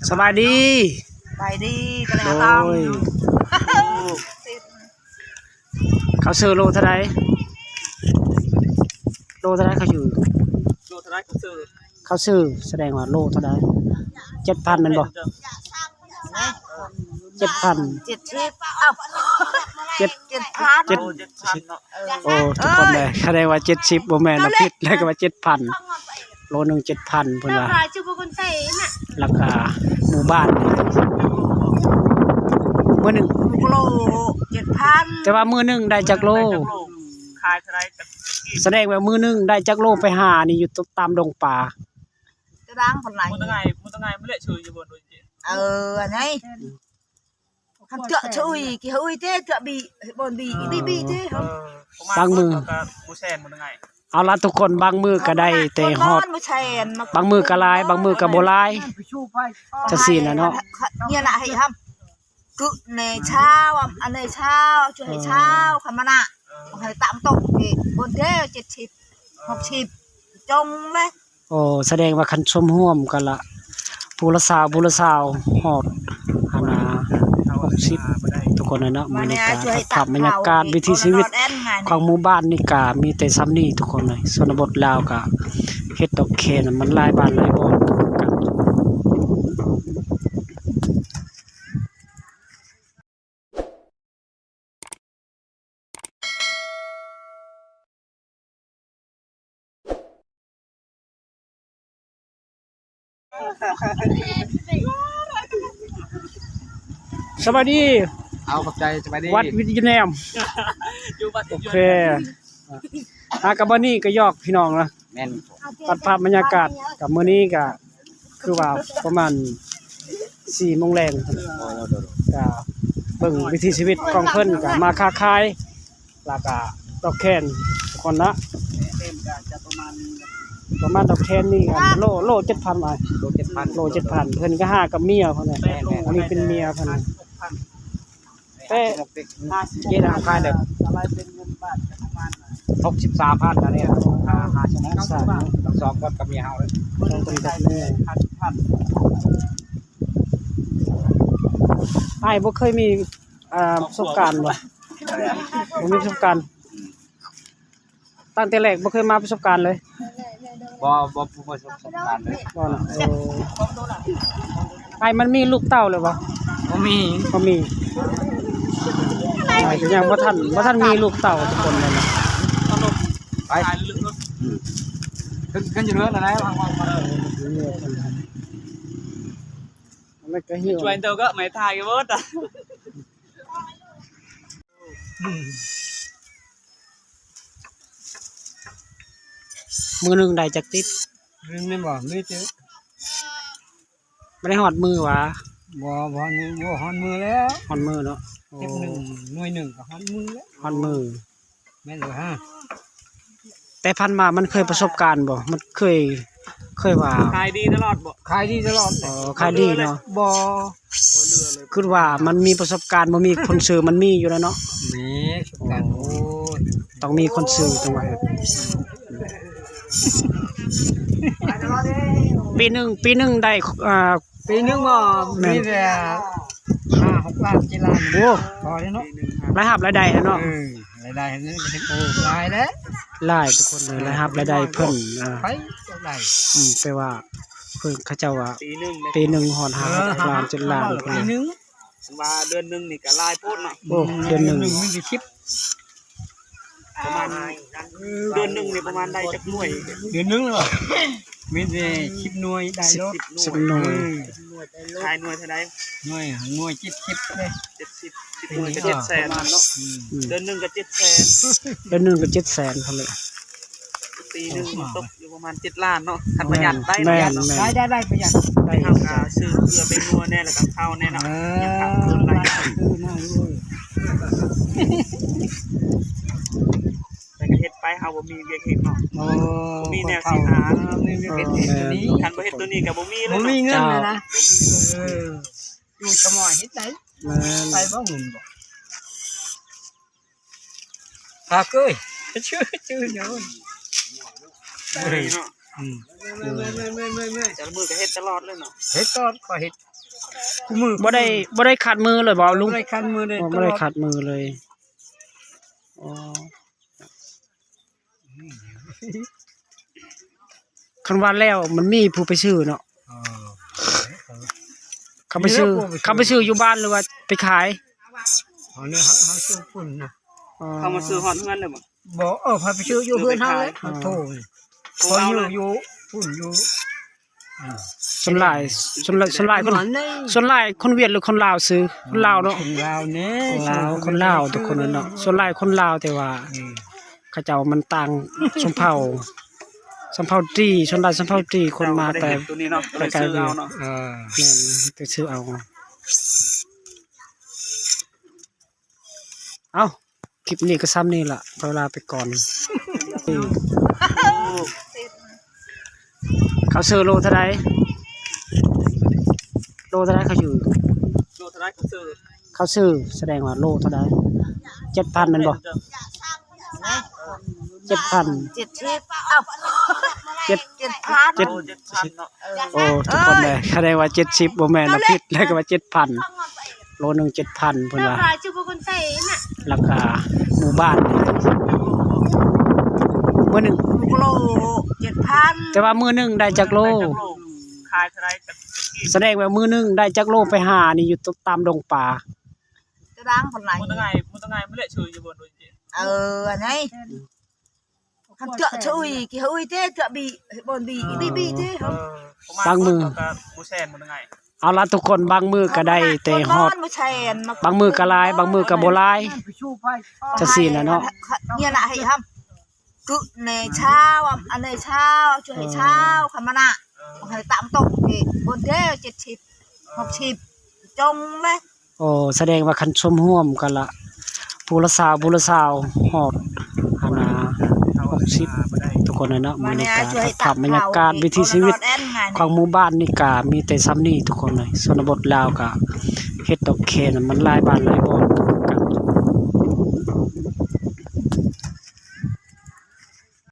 ສະບາຍດີ ສະບາຍດີ ໂດຍ ເຂົ້າຊື້ໂລເທົ່າໃດ? ໂລເທົ່າໃດເຂົ້າຊື້? ໂລເທົ່າໃດເຂົ້າຊື້? ເຂົ້າຊື້ ສະແດງວ່າໂລເທົ່າໃດ? ເຈັດພັນແມ່ນບໍ່? ເຈັດພັນ ເຈັດສິບ ເອົ້າ ເຈັດ ເຈັດພັນ ເຈັດ ໂອ້ ທຸກຄົນເລີຍ ສະແດງວ່າເຈັດສິບ ບໍ່ແມ່ນ ເຮົາຜິດ ແລ້ວກໍວ່າເຈັດພັນ ໂລໜຶ່ງເຈັດພັນ ເພິ່ນວ່າ ແລ້ວກໍໝູ່ບ້ານນີ້ ມື້ໜຶ່ງ ໂລເຈັດພັນ ແຕ່ວ່າມື້ໜຶ່ງໄດ້ຈັກໂລ? ຂາຍເທົ່າໃດ? ສະແດງວ່າມື້ໜຶ່ງໄດ້ຈັກໂລໄປຫານີ້ ຢູ່ຕາມດົງປ່າ? ຕະດາງປານໃດ? ເອີ ອັນໃດ ຄັນເທື່ອຊະອຸຍ ກິຮະອຸຍເຕ ເທື່ອບີ ບໍ່ບີ ບີບີເຕ ບາງມື້ ເອົາລະທຸກຄົນ ບາງມື້ກໍໄດ້ແຕ່ຮອດ ບາງມື້ກໍຫຼາຍ ບາງມື້ກໍບໍ່ຫຼາຍ ຈັ່ງຊີ້ນະເນາະ ເນຍນະ ໃຫ້ທຳ ກຶແນ່ຊາວ ອັນແນ່ຊາວ ຊ່ວຍໃຫ້ຊາວ ຄຳມະນະ ໃຫ້ຕາມຕົກອີກ ບໍ່ແທ້ ເຈັດສິບ ຫົກສິບ ຈົ່ງເລີຍ. ໂອ້ ສະແດງວ່າຄັນສົມຮ່ວມກັນລະ ຜູ້ລະຊາວ ຜູ້ລະຊາວ ຮອດ ອັນນ່າ ຫົກສິບ ທຸກຄົນເນາະ. ມື້ນີ້ກະຕັດພາບບັນຍາກາດວິຖີຊີວິດຂອງໝູ່ບ້ານນີ້ກະມີແຕ່ຊ່ຳນີ້ທຸກຄົນເລີຍ. ຊົນນະບົດລາວກະເຮັດດອກແຄນ ມັນຫຼາຍບ້ານຫຼາຍບ່ອນຄືກັນ. ສະບາຍດີ. ເອົາ ຂອບໃຈ. ສະບາຍດີ. What is your name? ໂອເຄ. ຫາກັບບ່ອນນີ້ກໍຢອກພີ່ນ້ອງນະ. ແມ່ນ. ຕັດພາບບັນຍາກາດກັບມື້ນີ້ກໍຄືວ່າປະມານສີ່ໂມງແລງ ກໍເບິ່ງວິຖີຊີວິດຂອງເພິ່ນ ກໍມາຄ້າຂາຍ ແລ້ວກໍດອກແຄນທຸກຄົນເນາະ. ປະມານດອກແຄນນີ້ ໂລ ໂລເຈັດພັນ ໂລເຈັດພັນ ໂລເຈັດພັນ ເພິ່ນກໍຫາກັບເມຍເພິ່ນ. ອັນນີ້ເປັນເມຍເພິ່ນ. ແຕ່ເກດເຮົາຂາຍແບບຫົກສິບສາມພັນ ອັນນີ້ ຫ້າ ຫ້າຊົ່ວໂມງ ສອງຄົນກັບເມຍເຮົາເລີຍ. ອ້າຍບໍ່ເຄີຍມີ ອ່າ ປະສົບການບໍ່? ບໍ່ມີປະສົບການ. ຕັ້ງແຕ່ແລກບໍ່ເຄີຍມາປະສົບການເລີຍ? ບໍ່ ບໍ່ ບໍ່ປະສົບການເລີຍ. ບໍ່ນະ. ໂອ້ ອ້າຍມັນມີລູກເຕົ້າແລ້ວບໍ່? ບໍ່ມີ ບໍ່ມີ. ອ້າຍກໍຍັງບໍ່ທັນ ບໍ່ທັນມີລູກເຕົ້າຈັກຄົນເລີຍນະ. ໄປ ອືມ ຂຶ້ນ ຂຶ້ນຢູ່ເຮືອນຫັ້ນແຫຼະ. ມັນກໍຫິວ ຊ່ວຍໂຕກໍໄມ່ຖ່າຍກັນໝົດ. ມື້ໜຶ່ງໄດ້ຈັກຕິບ? ມື້ໜຶ່ງບໍ່ ມີຕິບ ບໍ່ໄດ້ຮອດມື້ຫວາ? ບໍ່ ບໍ່ຮອດມື້ ບໍ່ຮອດມື້ແລ້ວ ຮອດມື້ເນາະ. ໂອ້ ເກັບໜຶ່ງ ໜ່ວຍໜຶ່ງກໍຮອດມື້ແລ້ວ ຮອດມື້. ແມ່ນຢູ່ຮະ. ແຕ່ຜ່ານມາມັນເຄີຍປະສົບການບໍ່? ມັນເຄີຍ ເຄີຍວ່າ ຂາຍດີຕະຫຼອດບໍ່? ຂາຍດີຕະຫຼອດ. ອໍ ຂາຍດີເນາະ. ບໍ່ ຄິດວ່າມັນມີປະສົບການ ບໍ່ມີຄົນຊື້ ມັນມີຢູ່ແລ້ວເນາະ. ມີປະສົບການ. ໂອ້ ໂອ້ຍ ຕ້ອງມີຄົນຊື້ຈັ່ງວ່າ. ປີໜຶ່ງ ປີໜຶ່ງໄດ້ ອ່າ ປີໜຶ່ງບໍ່ ແມ່ນ ມີແຕ່ຫ້າຫົກລ້ານ ເຈັດລ້ານ. ໂອ້ ພໍເດ້ເນາະ. ລາຍຮັບລາຍໄດ້ເນາະ. ເອີ ລາຍໄດ້ເນາະ. ໂອ້ ຫຼາຍເດ້ ຫຼາຍທຸກຄົນເລີຍ ລາຍຮັບລາຍໄດ້ເພິ່ນ. ອ່າ ໄປເທົ່າໃດ? ອືມ ແປວ່າເພິ່ນ ເຂົາເຈົ້າວ່າ ປີໜຶ່ງ ປີໜຶ່ງຮອດຫ້າ ເອີ ຫົກລ້ານ ເຈັດລ້ານ ປີໜຶ່ງ. ຄັນວ່າເດືອນໜຶ່ງນີ້ກໍຫຼາຍໂພດເນາະ. ໂອ້ ເດືອນໜຶ່ງ ເດືອນໜຶ່ງມີແຕ່ສິບ ປະມານ ເດືອນໜຶ່ງນີ້ປະມານໄດ້ຈັກໜ່ວຍ? ເດືອນໜຶ່ງເນາະ ມີແຕ່ສິບໜ່ວຍໄດ້ໂລດ. ສິບໜ່ວຍ. ເອີ ຂາຍໜ່ວຍເທົ່າໃດ? ໜ່ວຍ ໜ່ວຍເຈັດສິບເດ້. ເຈັດສິບ ສິບໜ່ວຍກໍເຈັດແສນເນາະ. ອືມ ເດືອນໜຶ່ງກໍເຈັດແສນ ເດືອນໜຶ່ງກໍເຈັດແສນພຸ້ນແຫຼະ. ປີໜຶ່ງມັນຕົກຢູ່ປະມານເຈັດລ້ານເນາະ ຄັນປະຢັດໄດ້ເນາະ. ແມ່ນ ແມ່ນ ໄດ້ ໄດ້ ໄດ້ປະຢັດ. ໄດ້ ເຮົາກໍຊື້ເພື່ອໄປນົວແດ່ ແລ້ວກໍເຂົ້າແດ່ເນາະ. ເອີ ຍັງຂາດເຂີນຫຼາຍ ແລ້ວກໍເຮັດໄປ ເຮົາບໍ່ມີວຽກເຮັດເນາະ. ໂອ້ ບໍ່ມີແນວຊິຫາ ບໍ່ມີວຽກເຮັດ. ຄັນບໍ່ເຮັດໂຕນີ້ກໍບໍ່ມີເລີຍ ບໍ່ມີເງິນເລີຍນະ. ເອີ ຢູ່ສະໝໍເຮັດໄດ້. ແມ່ນ ໄປບໍ່ເງິນບໍ່? ພາເກີຍ ຊື່ ຊື່ເນາະ. ອືມ ແຕ່ລະມື້ກໍເຮັດຕະຫຼອດເລີຍເນາະ. ເຮັດຕະຫຼອດ ຂ້ອຍເຮັດ ຄູ່ມື້ ບໍ່ໄດ້ ບໍ່ໄດ້ຂັດມືເລີຍບໍ່ລຸງ? ບໍ່ໄດ້ຂັດມືເລີຍ ອໍ ບໍ່ໄດ້ຂັດມືເລີຍ. ອໍ ຄັນວ່າແລ້ວມັນມີຜູ້ໄປຊື້ເນາະ. ເອີ ເຂົາໄປຊື້ ເຂົາໄປຊື້ຢູ່ບ້ານ ຫຼືວ່າໄປຂາຍ? ເຮົານີ້ ເຮົາ ເຮົາຊື້ພຸ້ນນະ. ອໍ ເຂົາມາຊື້ຮອດເຮືອນເລີຍບໍ່? ບໍ່ ເອີ ເຂົາໄປຊື້ຢູ່ເຮືອນເຮົາເລີຍ. ອໍ ເຮົາໂທ ເຂົາຢູ່ ຢູ່ພຸ້ນຢູ່. ສ່ວນຫຼາຍ ສ່ວນຫຼາຍ ສ່ວນຫຼາຍຄົນ ສ່ວນຫຼາຍຄົນຫວຽດ ຫຼືຄົນລາວຊື້? ຄົນລາວເນາະ ຄົນລາວແດ່ ຄົນລາວ ຄົນລາວທຸກຄົນເນາະ. ສ່ວນຫຼາຍຄົນລາວ ແຕ່ວ່າ ອືມ ເຂົາເຈົ້າມັນຕ່າງຊົນເຜົ່າ ຊົນເຜົ່າຕີ ສ່ວນຫຼາຍຊົນເຜົ່າຕີ ຄົນມາແຕ່ໄກໆ. ເອີ ແມ່ນ ໄປຊື້ເອົາ. ເອົ້າ ຄລິບນີ້ກໍຊ່ຳນີ້ລະ ຂໍລາໄປກ່ອນ. ເຂົາຊື້ໂລເທົ່າໃດ? ໂລເທົ່າໃດເຂົາຊື້? ໂລເທົ່າໃດເຂົາຊື້? ເຂົາຊື້ ສະແດງວ່າໂລເທົ່າໃດ? ເຈັດພັນແມ່ນບໍ່? ເຈັດພັນ ເຈັດສິບ ເອົ້າ ເຈັດ ເຈັດພັນ ເຈັດ ໂອ້ ເອີ ໂອ້ ທຸກຄົນເອີຍ ສະແດງວ່າເຈັດສິບ ບໍ່ແມ່ນລະ ຜິດແລ້ວ ກໍວ່າເຈັດພັນ ໂລໜຶ່ງເຈັດພັນ ເພິ່ນວ່າ. ແລ້ວກະໝູ່ບ້ານນີ້ ມື້ໜຶ່ງ ໂລເຈັດພັນ ແຕ່ວ່າມື້ໜຶ່ງໄດ້ຈັກໂລ? ຂາຍເທົ່າໃດ? ສະແດງວ່າມື້ໜຶ່ງໄດ້ຈັກໂລ? ໄປຫານີ້ຢູ່ຕາມດົງປ່າ ຕະດາງຄົນຫຼາຍ ເອີ ອັນນີ້ ຄັນເທື່ອຊະອຸຍ ກິຮະອຸຍເຕ ເທື່ອບີ ບໍ່ບີ ເອີ ບີບີເຕ ບາງມື້ ເອົາລະທຸກຄົນ ບາງມື້ກໍໄດ້ແຕ່ຮອດ ບາງມື້ກໍຫຼາຍ ບາງມື້ກໍບໍ່ຫຼາຍ ຈັ່ງຊີ້ນະເນາະ. ກຶແນ່ຊາວ ອັນແນ່ຊາວ ຊ່ວຍໃຫ້ຊາວ ຄຳມະນະ ໃຫ້ຕາມຕົກອີກ ບໍ່ແທ້ ເຈັດສິບ ຫົກສິບ ຈົງເລີຍ. ໂອ້ ສະແດງວ່າຄັນສົມຮ່ວມກັນລະ ຜູ້ລະຊາວ ຜູ້ລະຊາວ ຮອດ ອັນນ່າ ຫົກສິບ ທຸກຄົນເນາະ. ມື້ນີ້ກະຕັດພາບບັນຍາກາດວິຖີຊີວິດຂອງໝູ່ບ້ານນີ້ກະມີແຕ່ຊ່ຳນີ້ທຸກຄົນເອີຍ. ຊົນນະບົດລາວກະເຮັດດອກແຄນະ ມັນຫຼາຍບ້ານຫຼາຍບ່ອນ